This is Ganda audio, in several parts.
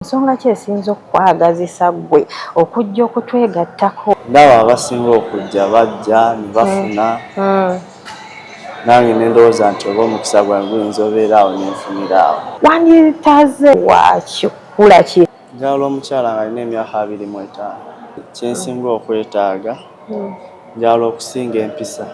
Nsonga ki esinze okukwagazisa ggwe okujja okutwegattako? Ndaba abasinga okujja bajja ne bafuna, nange ne ndowooza nti oba omukisa gwange guyinza obeera awo ne nfunira awo. Wanditaze wa kikula ki? Njagala omukyala ng'alina emyaka 25. Kye nsinga okwetaaga, njagala okusinga empisa.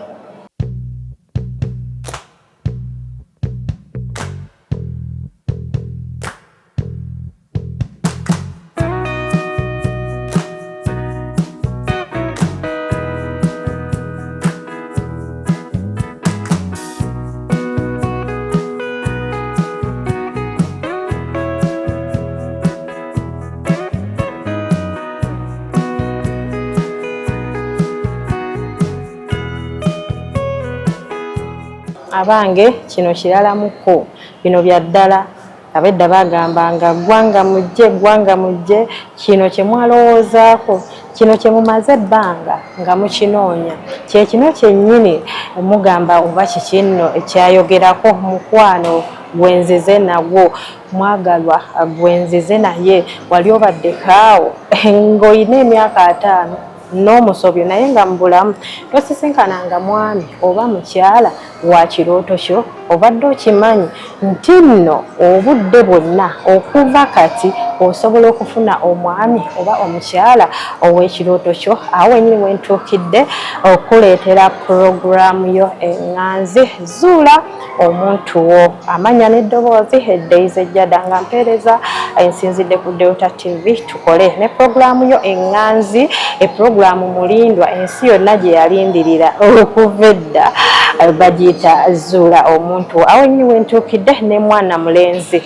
Abange kino kiralamuko, bino bya ddala. Ab'edda baagambanga, Ggwanga mujje, ggwanga mujje, kino kye mwalowoozaako, kino kye mumaze ebbanga nga mukinoonya, kye kino kyennyini. Mugamba oba kiki nno ekyayogerako, mukwano gwe nzize nagwo, mwagalwa gwe nzize naye, wali obaddeko awo ng'olina emyaka 50 n'omusobyo naye nga mu bulamu tosisinkananga mwami oba mukyala wa kirooto kyo? Obadde okimanyi nti nno obudde bwonna okuva kati osobola okufuna omwami oba omukyala ow'ekirooto kyo? Awo wenyini wentuukidde okuleetera pulogulaamu yo eŋŋanzi Zuula Omuntu Wo. Amannya n'eddoboozi Daisy Jada nga mpeereza ensinzidde ku Delta TV. Tukole ne pulogulaamu yo eŋŋanzi, epulogulaamu mulindwa ensi yonna gye yalindirira okuva edda, bagiyita Zuula Omuntu. Awo nyini wentuukidde ne mwana mulenzi,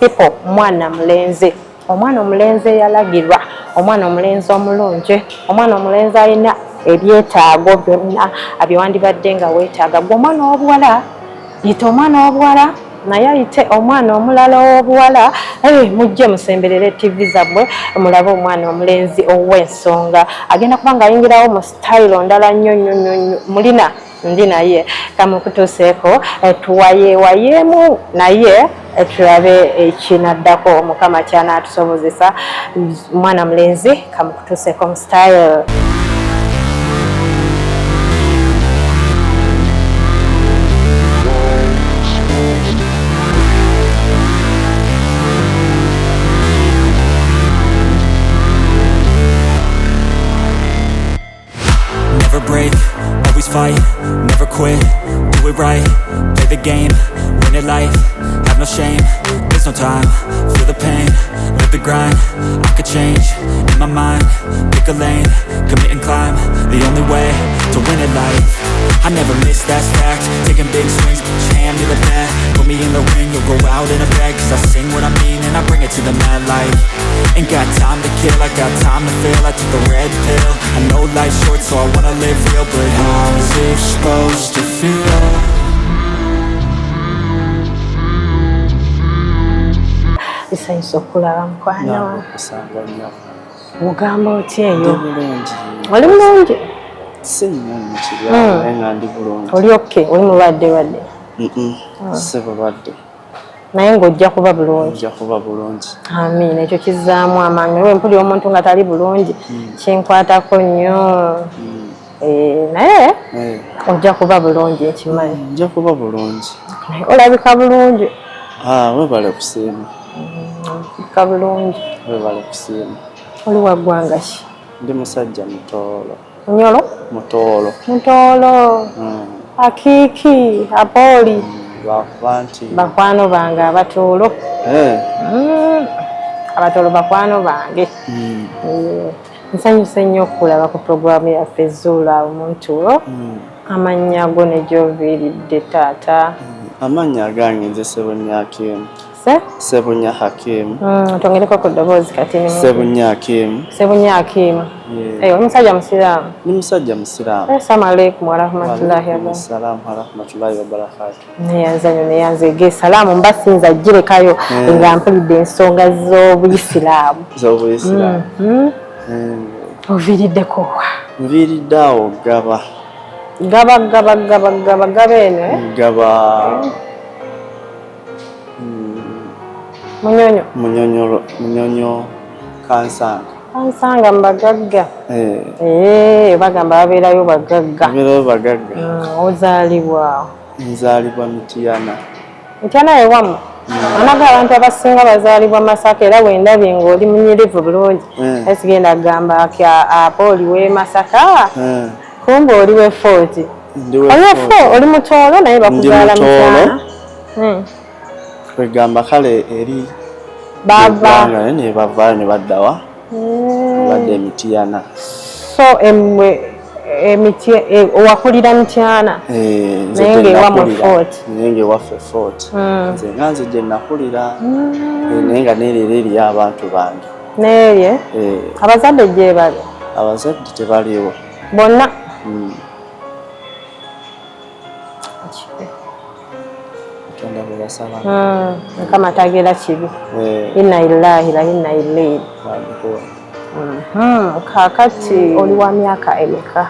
people, mwana mulenzi, omwana omulenzi eyalagirwa, omwana omulenzi omulungi, omwana omulenzi alina ebyetaago byonna byewandibadde nga weetaaga. Gwe omwana ow'obuwala, yita omwana ow'obuwala naye ayite omwana omulala ow'obuwala, mujje musemberere TV zammwe mulabe omwana omulenzi ow'ensonga. Agenda kuba ng'ayingirawo mu sitayiro ndala nnyo nnyo nnyo nnyo. Mulina ndi naye kamukutuuseeko, tuwayeewayeemu naye tulabe ekinaddako Mukama kyanaatusobozesa. Mwana mulenzi kamukutuuseeko mu style. Never break, always fight, never quit, do it right, play the game, win it life, have no shame, there's no time, feel the pain, live the grind, I could change, in my mind, pick a lane, commit and climb, the only way to win it life, I never miss, that's fact, taking big swings, hand me the bat, put me in the ring, you'll go out in a bag, cause I sing what I mean and I bring it to the mad light. Ain't got time to kill, I got time to feel, I took the red pill, I know life's short so I wanna live real, but how's it supposed to feel? Bisanyusa okulaba mukwano. Naawe okusanga nnyo. Ogamba otya Ndi eyo? bulungi. Oli bulungi? Si nnyo mu kiryawo naye nga ndi bulungi. Oli okay? Oli mulwadde lwadde? Si bulwadde. Naye ng'ojja kuba bulungi. Nja kuba bulungi. Amiina, ekyo kizzaamu amaanyi. Oba mpulira omuntu nga tali bulungi kinkwatako nnyo. Naye ojja kuba bulungi, nkimanyi. Nja kuba bulungi. Naye olabika bulungi. Ah, webale kusiima. Olabika bulungi. Webale kusiima. Oli wa ggwanga ki? Ndi musajja Mutoolo. Munyoro? Mutoolo. Mutoolo. Akiiki, Apooli. Lwakuba nti Bakwano bange Abatoolo. Abatoolo bakwano bange. Nsanyuse nnyo okulaba ku pulogulaamu yaffe Zuula Omuntu Wo. Amannya go ne gy'oviiridde taata? Amannya agange nze Ssebunya Hakim. Se? Ssebunya Hakim. Twongereko ku ddoboozi kati. Ssebunya Hakim. Ssebunya Hakim. Oli musajja musiraamu? Ndi musajja musiraamu. Assalamu alaikum warahmatullahi wabarakatuh. Assalamu warahmatullahi wabarakatuh. Neyanza nnyo, neyanza ege salaamu mba sinza girekayo nga mpulidde ensonga z'obuyisiraamu. Z'obuyisiraamu. Oviiriddeko wa? Nviiridde awo Gaba. Gaba, Gaba, Gaba, Gaba, Gaba eno, eh? Gaba. Munyonyo? Munyonyo, Munyonyo, Kansanga. Kansanga mubagagga. Eh. Eh, bagamba babeerayo bagagga. Babeerayo bagagga. Ozaalibwa? Nzaalibwa Mityana. Mityana yewammwe? Anaga abantu abasinga bazaalibwa Masaka, era wendabye ng'oli munyirivu bulungi. Sigenda kugamba apo oli w'e Masaka, kumbe oli w'e Fort. Ndi w'e Oli Fort. Fort, oli Mutooro naye bakuzaala Ndi Mutooro. Mityana. Kwegamba kale eri bava eggwanga naye ne bavaayo ne baddawa, badda e Mityana. So emwe emiti owakulira Mityana? Eh, nze Naye gye ng'ewammwe nakulira. Fort. Naye ng'ewaffe Fort. Nze nga nze gye nakulira. Eh, naye nga neerera eriyo abantu bange. Neerye? Eh. Abazadde gye bali? Abazadde tebaliiwo. Bonna? Mm. Katonda bwe yasala. Mukama tagera kibi. Eh. Inna lillahi wa inna ilaihi. Raji'un. Kaakati oli wa myaka emeka?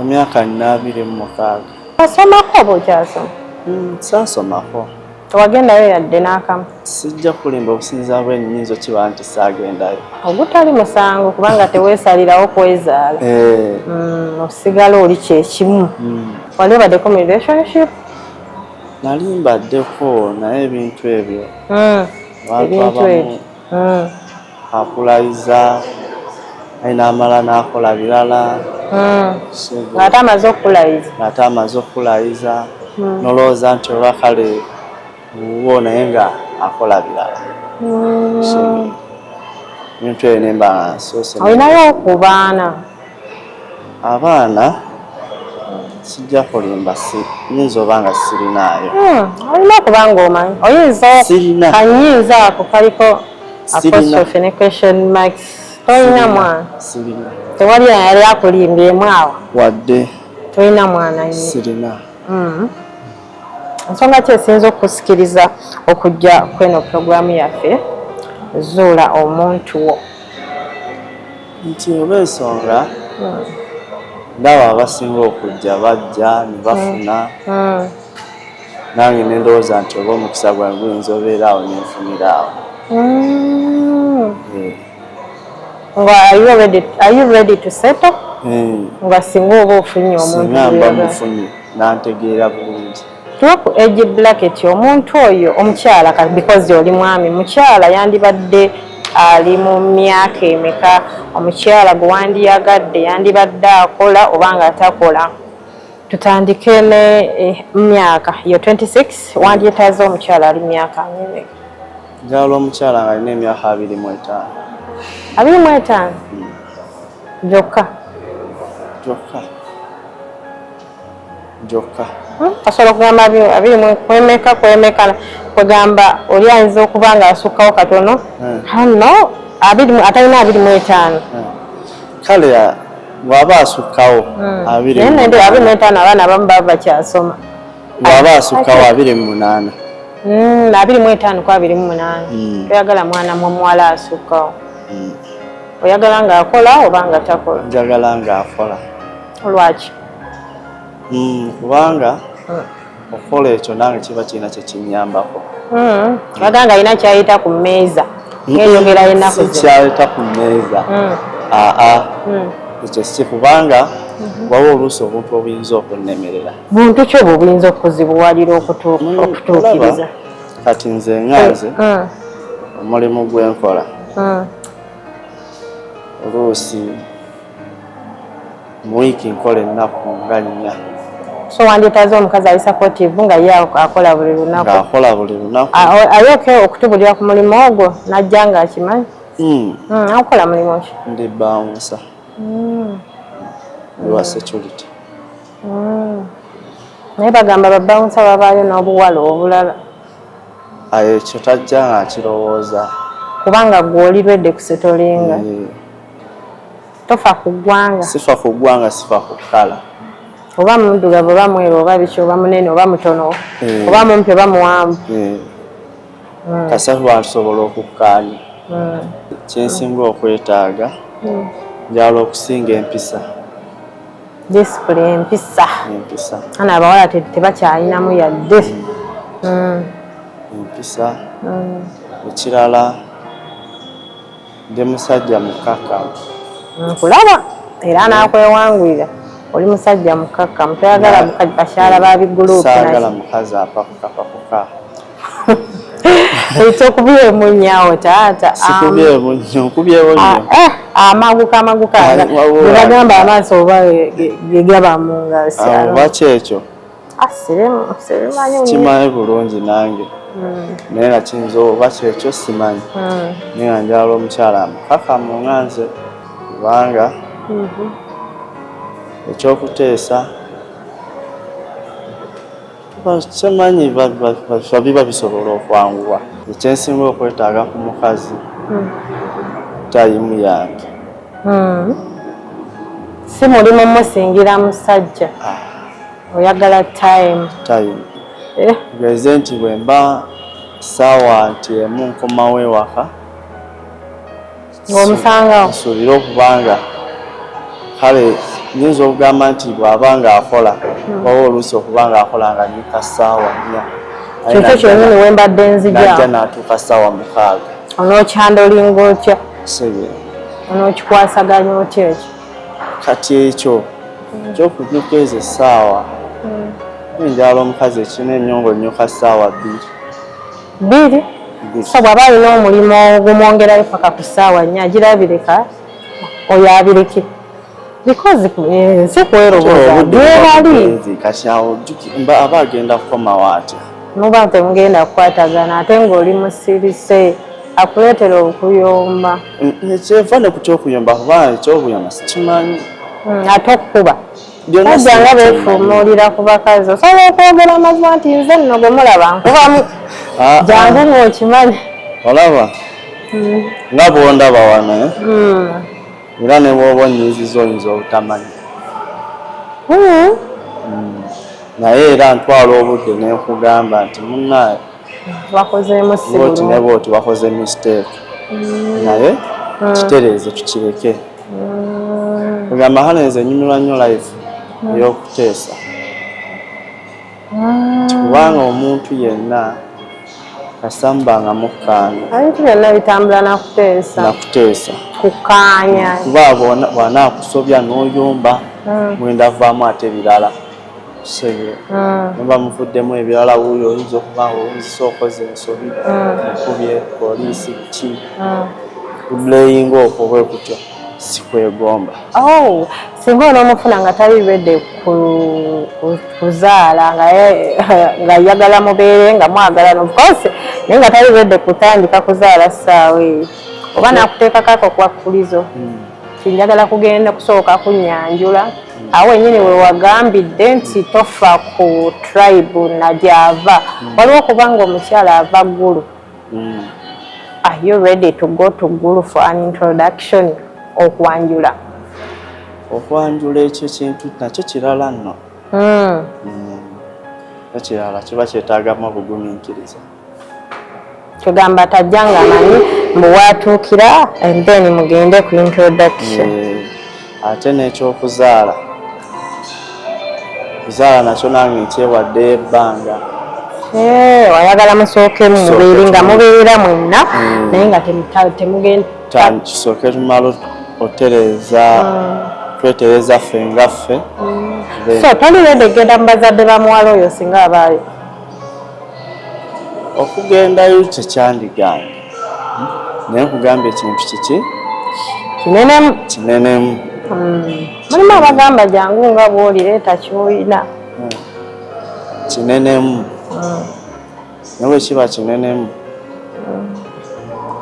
Emyaka nina 26. Wasomako oba okyasoma? Saasomako. Tewagendayo yadde n'akamu? Sijja kulimba, obusinza bw'ennyinzo kiba nti saagendayo. Ogutali musango, kubanga teweesalirawo kwezaala. Eh. Osigala oli kyekimu. Wali obaddeko mu relationship? Nali mbaddeko, naye ebintu ebyo abantu Ebintu abamu ebyo. akulayiza naye n'amala n'akola birala. Ng'ate amaze okukulayiza. Ng'ate amaze okukulayiza, nolowooza nti oba kale wuwo, naye nga akola birala. So, ebintu ebyo nemba nga nsoose. Olinayo ku baana? Abaana sijja kulimba, si nyinza oba nga sirinaayo. Olina okuba ng'omanyi oyinza. Sirina. Kanyinza ako kaliko Sirina. apostrophe ne question marks. Tolina Sirina. mwana? Sirina. Tewali yali akulimbyemu awo? Wadde. Tolina mwana ye? Sirina. Ensonga ki esinza okusikiriza okujja kweno puroguramu yaffe Zuula Omuntu Wo? Nti oba ensonga ndaba abasinga okujja bajja ne bafuna, nange nendowooza nti oba omukisa gwange guyinza obeera awo nenfunira awo. Eh. Nga are you ready to settle? Eh. Nga singa oba ofunye omuntu Singa mba gw'oyagala. mufunye nantegeera bulungi. Tuwe ku age bracket omuntu oyo omukyala, because oli mwami, mukyala yandibadde ali mu myaka emeka? Omukyala gwe wandiyagadde yandibadde akola oba nga takola? Tutandike ne myaka yo 26, wandyetaaze omukyala ali myaka emeka? Njagala omukyala nga alina emyaka 25. 25 gyokka? Gyokka, gyokka. Osobola okugamba abiri kwemeka kwemeka, kwegamba oli ayinza okuba nga asukkawo katono? Ano atalina 25. Kale bw'aba asukkawo abiri Naye mu nende munaana. 25, abaana abamu baba bakyasoma. Bw'aba asukkawo 28. 25 ku 28. Toyagala mwana muwala asukkawo? Oyagala ng'akola oba nga takola? Njagala ng'akola. Lwaki? Kubanga okukola ekyo nange kiba kirina kyekinyambako. Oyagala nga alina kyayita ku mmeeza ng'enjogera y'ennaku Si zino? kyayita ku mmeeza, aa, ekyo si, kubanga waliwo oluusi obuntu obuyinza okunnemerera. Buntu ki obwo obuyinza okuzibuwalira okutuukiriza? Olaba, kati nze nga nze omulimu gwenkola, oluusi mu wiiki nkola ennaku nga 4. So wandyetaaze omukazi ali supportive nga ye akola buli lunaku? Ng'akola buli lunaku. Alyoke okutubulira ku mulimu ogwo najja ng'akimanyi. Akola mulimu ki? Ndi bouncer, ndi wa security. Naye bagamba ba bouncer babaayo n'obuwala obulala. Ayo ekyo tajja nga akirowooza. Kubanga gwe oli ready kusettlinga. Eh. Tofa ku ggwanga? Sifa ku ggwanga, sifa ku kkala. Oba muddugavu oba mweru oba biki, oba munene oba mutono, Eh. oba mumpi oba muwanvu? Eh. Kasita tuba tusobola okukkaanya. Kyensinga okwetaaga, njagala okusinga empisa. Discipline, empisa. Empisa. Ana abawala tebakyalinamu yadde. Empisa. Ekirala, ndi musajja mukkakkamu. Nkulaba era nakwewangulira, oli musajja mukkakkamu, toyagala bakyala ba bigulupu. Saagala mukazi apakukapakuka. Ekyokubyemu nnyo taata. Sikubyemu nnyo, nkubyewo nnyo. Amaguka amaguka gebagamba amaaso oba gegaba mu ngalo. Oba kyekyo. Sibimanyi. Kimanyi bulungi nange, naye nga kiyinza oba kyekyo, simanyi, naye nga njagala omukyala amukakamu nga nze, kubanga ekyokuteesa simanyi biba bisobola okwanguwa. Ekyensinga okwetaaga ku mukazi, time yange. Si mulimu musingira musajja, oyagala time. Time. Tugeze nti bwe mba saawa nti emu nkomawo ewaka, ng'omusangawo. Nsuubire okubanga kale nyinza okugamba nti bw'aba ng'akola, oba oluusi okuba ng'akola nga nyuka ssaawa 4. Kyekyo kyennyini wembadde nzija. Najja n'atuuka ssaawa 6. Onookyandolinga otya? Sebe. Onookikwasaganya otya ekyo? Kati ekyo ekyokunyuka ezo essaawa, njagala omukazi ekirina ennyo ng'onnyuka ssaawa 2. 2? So bw'aba alina omulimu ogumwongerayo paka ku ssaawa 4, agirabireka oyo abireke, because nsi kweroboza gyebali. Kati awo aba agenda kukomawo atya? Muba temugenda kukwatagana, ate ng'oli musirise, akuleetera okuyomba. Ekyenva ne ku kyokuyomba, kubanga ekyokuyomba sikimanyi. Ate okukuba bajja nga beefuumuulira ku bakazi. Osobola okwogera amazima nti nze nno gwe mulaba nkubamu, jangu ng'okimanyi? Olaba nga bwondaba wano, eh? Era ne bw'oba onnyiiziza oyinza obutamanya, naye era ntwala obudde ne nkugamba nti munnaaye, wakozeemu si bwoti ne bulungi. Bwoti wakoze mistake, naye kitereeze tukireke. Kugamba hano nze nyumirwa nnyo life ey'okuteesa, nti kubanga omuntu yenna kasamba nga mukkaanya. Ebintu byonna bitambula nakuteesa. Nakuteesa. Kukkaanya. Kuba bw'anaakusobya n'oyomba, mwenda vaamu ate birala sebe muba muvuddemu ebirala. Wuuyo oyinza okuba nga oyinzisa okoze ensobi, okubye poliisi ki, kubuleyinga okwo bwe kutyo sikwegomba. Oh, singa onoomufuna nga tali ready kuzaala, nga ayagala mubeere nga mwagalana of course, naye nga tali ready kutandika kuzaala ssaawa eyo, oba nakuteekako ako kwakkulizo tinjagala kugenda kusooka kunyanjula, awo wenyini we wagambidde nti tofa ku tribe na gyava, waliwo okubanga omukyala ava Ggulu. Are you ready to go to Gulu for an introduction, okwanjula? Okwanjula ekyo kintu nakyo kirala nno. Ekirala kiba kyetaagamu obugumiikiriza. Kugamba tajja nga amanyi mbu watuukira and then mugende ku introduction. Ate n'ekyokuzaala, kuzaala nakyo nange nkyewaddeyo ebbanga. Oyagala musooke mubeere nga mubeera mwenna, naye nga temugenda. Kisooke tumala otereeza, twetereza ffe nga ffe. So toli ready genda mu bazadde ba muwala oyo singa abaayo? Okugendayo tekyandigaanye, naye nkugamba ekintu kiki? Kinenemu. Kinenemu. Mulimu abagamba jangu nga bw'oli, leeta ky'olina. Kinenemu, naye bwe kiba kinenemu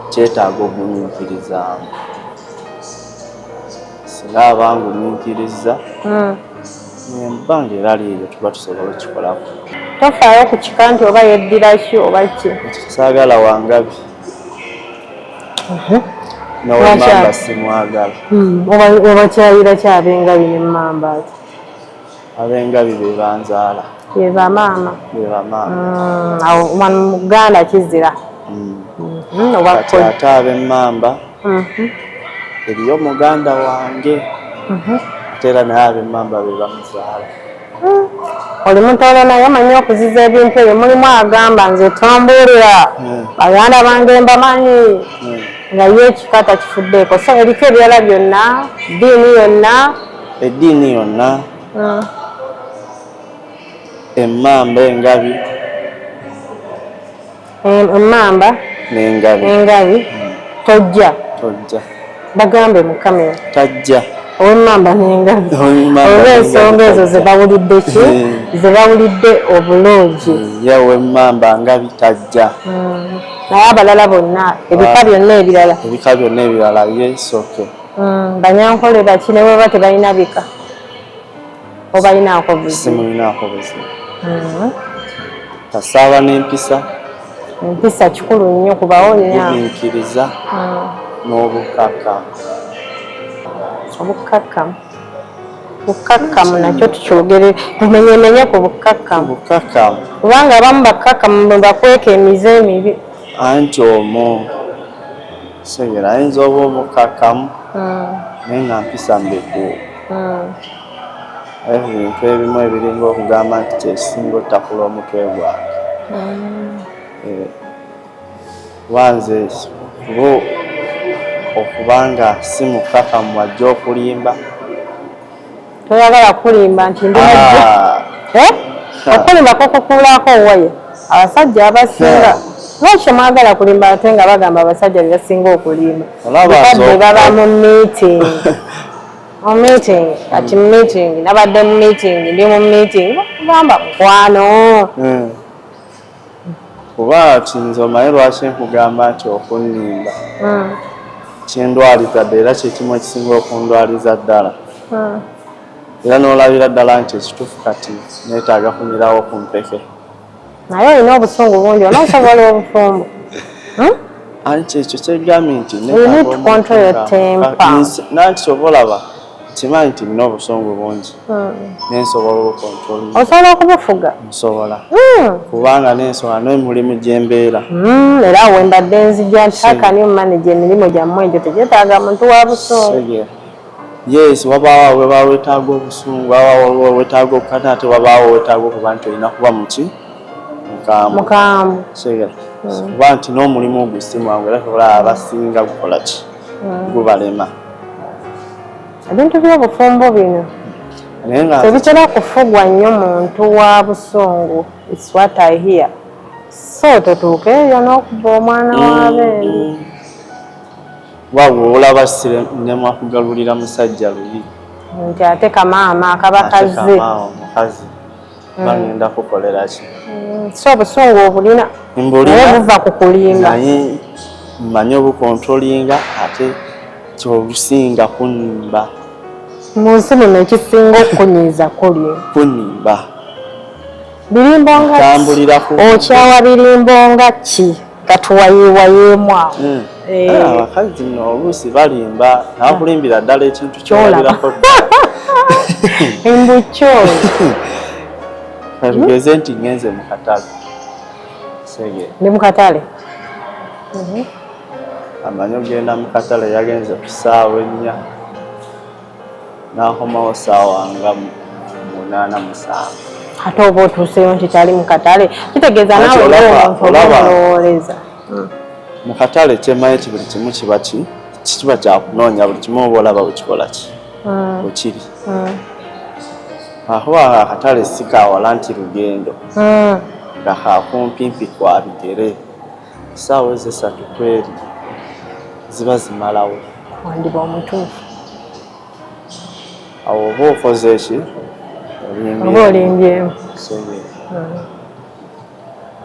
kyetaaga ogumiikirizaamu. Singa aba ngumiikiriza, ebbanga era liiryo tuba tusobola okukikolako. Tofaayo ku kika nti oba yeddira ki oba ki? Saagala wangabi, nowemamba simwagala. Obakyayira ki ab'engabi nemmamba ati? Ab'engabi be banzaala. Ye bamaama. Be bamaama. Awo wano mu Buganda kizira. Oba Kati ate ab'emmamba, eriyo muganda wange, ate era naye ab'emmamba be bamuzaala. Oli mutoolo naye omanyi okuziza ebintu ebyo. Mulimu agamba nze tombuulira, baganda bange mbamanyi, nga ye ekika takifuddeeko. So ebika ebirala byonna, ddiini yonna? Eddiini yonna, emmamba, engabi. Emmamba n'engabi. Engabi tojja? Tojja. Bagambe mu kamera. Tajja. Ow'emmamba n'engabi. Ow'emmamba Oba n'engabi ensonga ezo tajja. ze bawulidde ki, ze bawulidde obulungi. Ye ow'emmamba ngabi tajja. Naye abalala bonna, ebika byonna ebirala? Ebika byonna ebirala, yes, okay. Banyankole baki, ne bweba tebalina bika, obalinaako buzibu? Simulinaako buzibu, kasaaba n'empisa. Empisa kikulu nnyo kubawonya. Gumiikiriza n'obukkakkamu. Obukkakkamu, bukkakkamu nakyo tukyogere, tumenyemenye ku bukkakkamu. Obukkakkamu. Kubanga abamu bakkakkamu bwe bakweka emize emibi. Anti omwo segera ayinza oba obukkakkamu naye nga mpisa mbeku, aye ku bintu ebimu ebiringa okugamba nti kyekisinga otakula omutwe gwange. Kuba nze kuba okubanga si mukkakkamu wajja okulimba. Toyagala kulimba nti ndi najja. Ah, Eh? Okulimba kukukuulako waye abasajja abasinga lwaki temwagala kulimba, ate nga bagamba abasajja be basinga okulimba? Olaba Bukadde baba mu meeting, mu meeting, kati mu meeting, nabadde mu meeting, ndi mu meeting, bagamba mukwano. Kuba ti nze omanyi lwaki nkugamba nti okunnimba kindwaliza ddala, era kyekimu ekisinga okundwaliza ddala, era n'olabira ddala nti ekituufu kati neetaaga kunyirawo ku mpeke. Naye olina obusungu bungi, onoosobola obufumbo? Hmm? Anti ekyo kyegambye nti You need to control your temper. Nanti kyova olaba kimanyi nti nina obusungu bungi, nensobola obucontrol. Osobola okubufuga? Nsobola, kubanga n'ensonga n'emulimu gyembeera. Era awo mbadde nzija nti how can you manage emirimu gyammwe egyo tegyetaaga muntu wa busungu? Segera. Yes, wabaawo webaawo wetaaga obusungu, wabaawo wetaaga okukata, ate wabaawo wetaaga okuba nti olina kuba muki, mukambwe. Mukambwe. Segera. Kuba nti n'omulimu ogwo si mwangu, era tobola abasinga gukola ki, gubalema. Ebintu by'obufumbo bino Naye nga tebitera kufugwa nnyo muntu wa busungu. It's what I hear. So totuuka eyo n'okuba omwana w'abendi. Waawe olaba nemwa kugalulira musajja luyi. Nti ate kamaama akaba Ate kazze. kamaawo omukazi bagenda kukolera ki? So obusungu obulina, Mbulina. naye buva ku kulimba. Naye mmanyi obucontrollinga, ate kyolusinga kunnimba. Mu nsi muno ekisinga okukunyiiza kulye? Kunnimba. Birimbo nga ki? Ntambulira ku Okyawa birimbo nga ki? Katuwayeewayeemu awo. Ah, abakazi nno oluusi balimba, nabakulimbira ddala ekintu Kyolaba. kyolabirako ddala. Embukyo. Katugeze nti ngenze mu katale, sege. Ndi mu katale. Amanyi ogenda mu katale, yagenze ku ssaawa 4, n'akomawo ssaawa nga 8, 7. Ate oba otuuseyo nti tali mu katale, kitegeeza Anti naawe ng'omuntu oba omulowooleza. Mu katale kyemmanyi ti buli kimu kiba ki, kiba kyakunoonya, buli kimu oba olaba bwekikola ki, bwekiri, akuba akatale si kawala nti lugendo, nga kakumpimpi kwa bigere, essaawa ezo 3 kweri ziba zimalawo. Wandiba omutuufu. Awo oba okoze eki? Oba olimbyemu.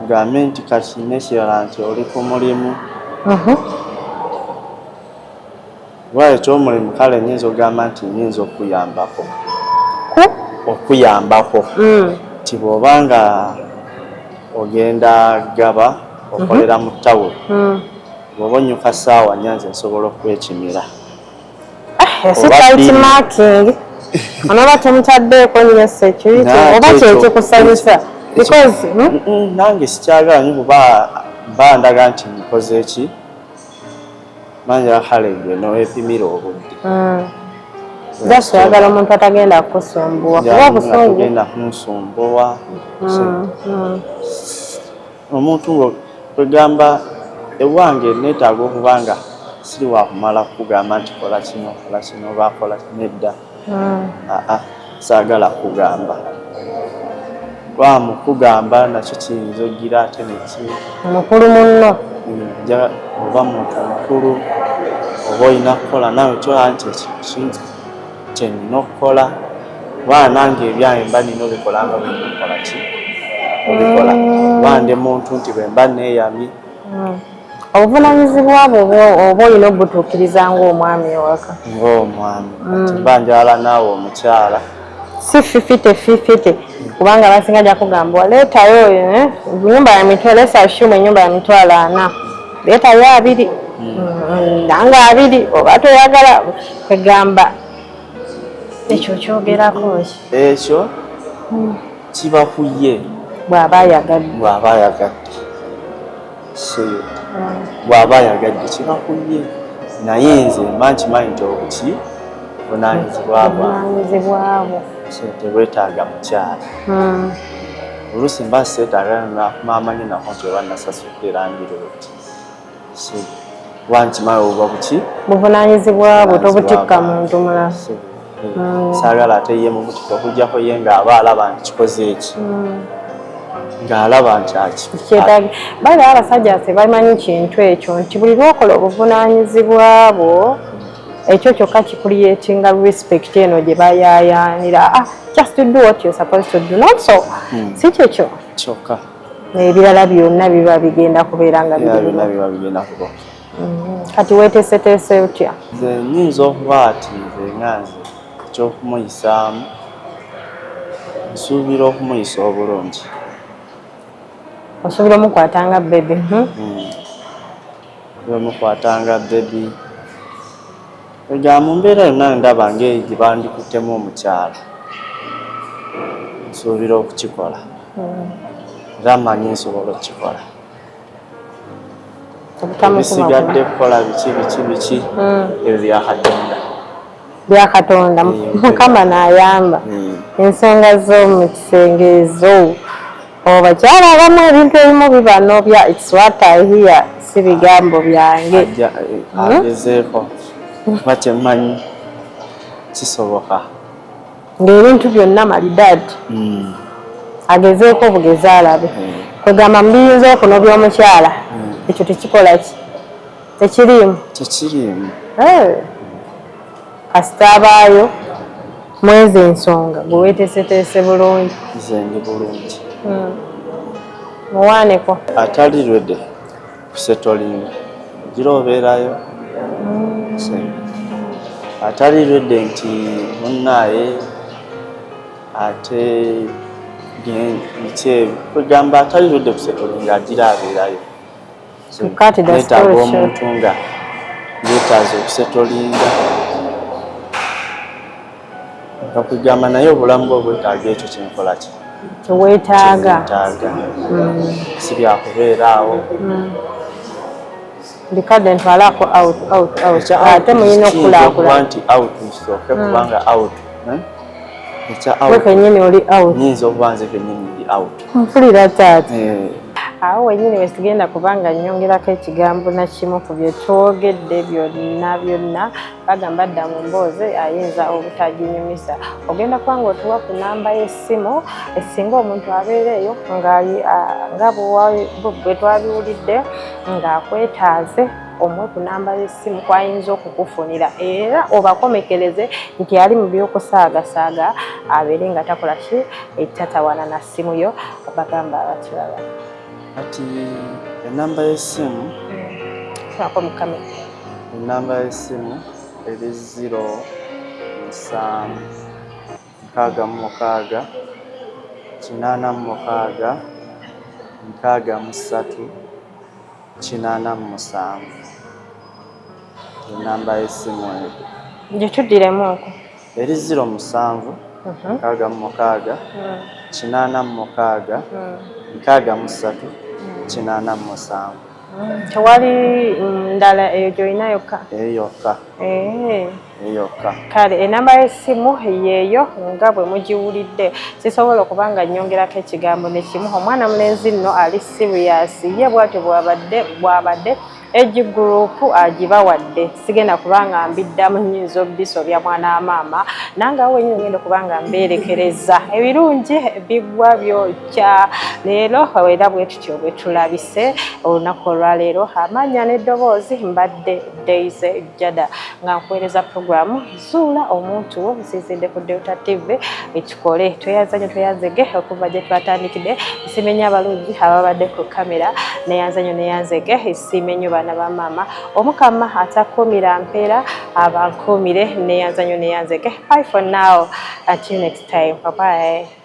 Gambe nti kati nekirala nti oli ku mulimu, kuba ekyomulimu kale nyinza okugamba nti nyinza okuyambako. Ku? Okuyambako nti bw'oba nga ogenda gaba okolera mu tawuni, bw'oba onyuka ssaawa 4, nze nsobola okwekimira. Si Oba tight 2. Marking onooba temutaddeeko nnyo security, oba kyekikusanyusa because Nange sikyagala nyo, kuba mba ndaga nti nkoze eki manja, kale gwe nowepimira obudde. Just oyagala omuntu atagenda kukusumbuwa, kuba obusungu. Tagenda kunsumbuwa. Omuntu nga kwegamba ewange neetaaga okuba nga siri wakumala kukugamba nti kola kino, kola kino, oba kola nedda. Aa, saagala kugamba, kuba mu kugamba nakyo kiyinza ogira ate neki. Mukulu munno. Nja oba muntu mukulu, oba olina kukola naawe kyola nti ekintu kyenina okukola, kuba nange ebyange mba nina obikola nga bwenkola ki obikola, kuba ndi muntu nti bwe mba neeyamye. Obuvunaanyizibwa bwo oba olina obutuukiriza ng'omwami ewaka. Ng'omwami, kati mba njagala naawe omukyala. Si 50-50, kubanga abasinga ajja kugamba waleetayo nyumba ya mitwalo, let's assume ennyumba ya 400,000, leetayo 20, nange 20, oba toyagala kwegamba ekyo kyogerako ki? Ekyo kiba ku ye. Bw'aba ayagadde. Bw'aba ayagadde, so bw'aba ayagadde kiba ku ye, naye nze mba nkimanyi nti obuki buvunaanyizibwa bwange. Obuvunaanyizibwa bwo. So tebwetaaga mukyala. Oluusi mba seetaaga mamanyi nako nti oba nasasudde landlord, so kuba nkimanyi obuba buki. Buvunaanyizibwa bwo, tobutikka muntu mulala. So, saagala ate ye mubutika, okuggyako ye ng'aba alaba nti kikoze eki, ng'alaba nti aki. Kyetaaga bali abasajja tebamanyi kintu ekyo nti buli lwokola obuvunaanyizibwa bwo, ekyo kyokka kicreatinga respect eno gye bayaayaanira. Ah, just to do what you're supposed to do, not so si kyekyo. Kyokka. Ebirala byonna biba bigenda kubeera nga era biri byonna bulungi. Biba bigenda kuba. Kati weeteeseteese otya? Nze nyinza okuba ati nze nga nze ekyokumuyisaamu, nsuubira okumuyisa obulungi. Osobola omukwata nga baby, Omukwata nga baby, ega mu mbeera yonna ndaba ng'eyo gye bandikuttemu omukyala, nsuubira okukikola, era mmanyi nsobola okukikola. Obutamukuba. Ebisigadde kukola biki biki biki, ebyo bya Katonda. Bya Katonda. Mukama n'ayamba. Ensonga z'omu kisenge ezo, obakyala abamu ebintu ebimu bibanobya. It's what I hear, si bigambo byange. Ajja agezeeko, kuba kyemmanyi kisoboka. Ng'ebintu byonna malidaadi. Agezeeko obugezi alabe. Kwegamba mubiyinza okunobya omukyala, ekyo tekikola ki, tekiriimu? Tekiriimu. Kasita abaayo mwezi ensonga gwe weeteeseteese bulungi. Nze ndi bulungi. Muwaaneko. Atali ready kusettlinga, gira obeerayo. Atali ready nti munnaaye ate biki ebyo, kwegamba atali ready kusettlinga agira abeerayo. To cut the neetaaga story short. Omuntu nga yeetaaza okusettlinga, nga kugamba naye obulamu bwe bwetaaga ekyo kyenkola ki. Kyeweetaaga. Kyenetaaga, si byakubeera awo. Bikadde ntwalako out, out, out, ate muyina Kiyinza okuba okukulaakulana. Nti out nsooke, kubanga out, eh? Ekya We out kennyini oli out. Nyinza okuba nze kennyini ndi out. Mpulira taata. Eh, Awo wenyini wesigenda kubanga nnyongerako ekigambo na kimu ku bye twogedde byonna byonna. Bagamba dda mu mboozi ayinza obutaginyumisa. Ogenda kuba nga otuwa ku namba y'essimu esinga omuntu abeera eyo nga bwe twabiwulidde ng'akwetaaze, omuwe ku namba y'essimu kwayinza okukufunira, era obakomekereze nti ali mu by'okusaagasaaga, abeere nga takola ki, etatawana na ssimu yo. Bagamba abatulaba. Kati enamba y'essimu, Tunako mu kamera. Enamba y'essimu eri 07 66 86 63 87, enamba y'essimu eyo. Gituddiremu okwo. Eri 07 66 86 63 87. Tewali ndala, eyo gyolina yokka? Eyo yokka. Eh. Eyokka. Kale enamba y'essimu yeeyo nga bwe mugiwulidde. Sisobola okuba nga nnyongerako ekigambo ne kimu. Omwana mulenzi nno ali serious, ye bw'atyo bw'abadde bw'abadde egi group agibawadde. Sigenda kuba nga mbiddamu, nnyinza obisobya mwana wa maama, nange awo wenyini ngenda okuba nga mbeerekereza. Ebirungi biggwa byokya. Leero era bwe tutyo bwe tulabise olunaku olwaleero. Amannya n'eddoboozi mbadde Daisy Jada nga nkuweereza puroguramu Zuula Omuntu Wo, nsinzidde ku Delta TV ekikole. Tweyanza nnyo, tweyanzege okuva gye twatandikidde. Nsiime nnyo abalungi ababadde ku kamera, neyanza nnyo, neyanzege. Nsiime nnyo baana ba maama, Omukama atakuumira mpeera abankuumire. Neyanza nnyo, neyanzege. Bye for now, until next time, bye bye.